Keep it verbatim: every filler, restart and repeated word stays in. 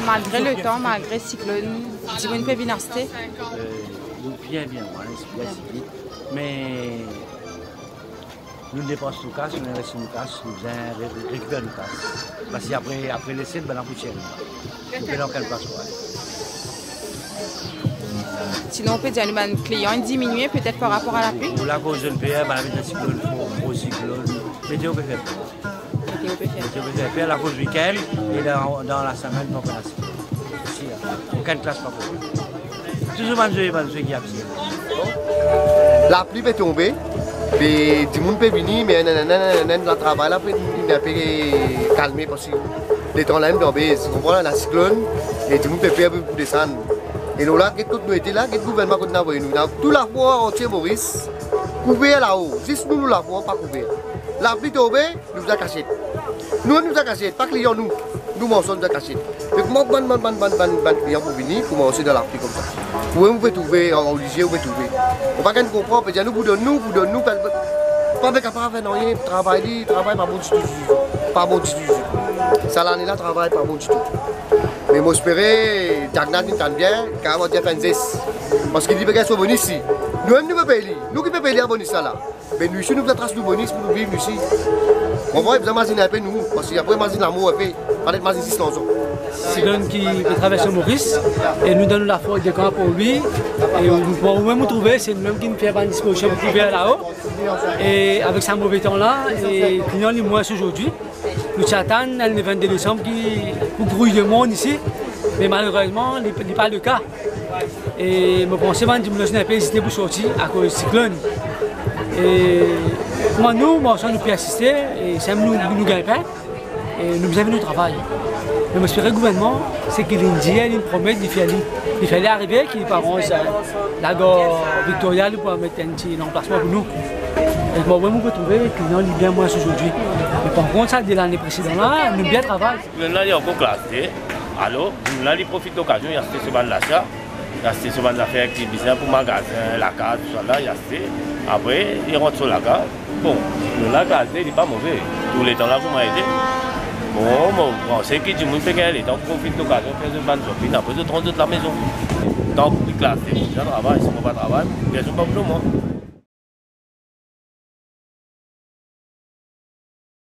Malgre letan, malgre siklonn, dimoun pe vinn aste. Euh, nou bien, bien, wi, bien, bien. Me nou depans nou kas, nou investi nou kas, nou bizin re-, rekiper nou kas. Parski apre, apre lese, bann lapoutier, nou pena okenn plas pou ale. Sinon, ou pe dir nou bann klian diminie petet par rapor a lapli? Pou lakoz zot pe, bann lavi dan siklonn, gro siklonn. Meteo pe fer per. Meteo pe fer per. Meteo pe fer per, lakoz wikenn, e dan, dan lasemenn, pa kone si. Si, okenn klas pa pou. Touzour bann zwe, bann zwe ki aksep. Lapli pe tonbe, pe dimoun pe vini, me enn, enn, enn, enn, enn, latravay la pe, pe, pe kalme, parski letan la mem dan bez, ou konpran, ena siklonn, e dimoun pe per pou desann. E nou la, get kot nou ete la, get gouvernman kot inn avoy nou. Ena tou lafor antie Moris kouver lao, zis nou, nou lafor pa kouver. Lapli tonbe, nou bizin kasiet. Nou, nou bizin kasiet, pa klian nou. Nou marsan, nou bizin kasiet. Me kouma bann, bann, bann, bann, bann, bann klian pou vini, koumanse dan lapli koumsa? Ou mem ou pe trouve, an, an lizie ou pe trouve. Ou pa gagn konpran, pe dir nou pou donn nou, pou donn nou, pa, pa pe kapav fer nanye, travay li, travay pa bon ditou, ditou, ditou. Pa bon ditou, ditou. Sa lane la, travay pa bon ditou. Me mo espere, Dagnan inn tann bien, kapav dir fer enn zes. Parski li pe gagn so bonis li. Nou mem nou pe pey li. Nou ki pe pey li sa bonis la la. Me nou isi, nou bizin tras nou bonis pou nou viv nou isi. Bon, bon, bizin mazinn inpe nou, parski apre mazinn lamor inpe, pa net mazinn zis larzan. Siklonn ki pe traverse Moris, e nou donn nou lafors dekan pou li, e nou, bon, ou mem ou trouve, se nou mem ki fer bann dispozision pou kouver lao, e avek sa move tan la, e klian li mwins azordi. Nou ti atann le vennde desam ki pou grouy dimoun isi, me malerezman, li, li pa leka. E mo panse bann dimoun inn pe ezite pou sorti akoz siklonn. E kouma nou, marsan nou pe asiste, e seki nou, nou gagn pa, e nou bizin vinn nou travay. Me mo espere gouvernman, seki linn dir, linn promet, li fer li, li fer li arive, ki li pe aranz, eh, lagar Victoria, li pou met enn ti lanplasman pou nou. E mwa, mwa, mo pe trouve klian li bien mwins azordi. Me par kont, sa de lane presedan la, nou bien travay. Siklonn la, li ankor klase. Alor, dimoun la, li profit lokazion, li aste so bann lasa, li aste so bann zafer ki bizin pou magazin, lakaz, tousala, li aste. Apre, li rant so lakaz. Bon, siklonn la klase, li pa move. Tou letan la, kouma ete. Bon, mo panse ki dimoun pe gagn letan pou profit lokazion, fer zot bann shopping, apre zot rant zot lamezon. Tan ki klase, bizin travay, si mo pa travay, personn pa pou donn mwa.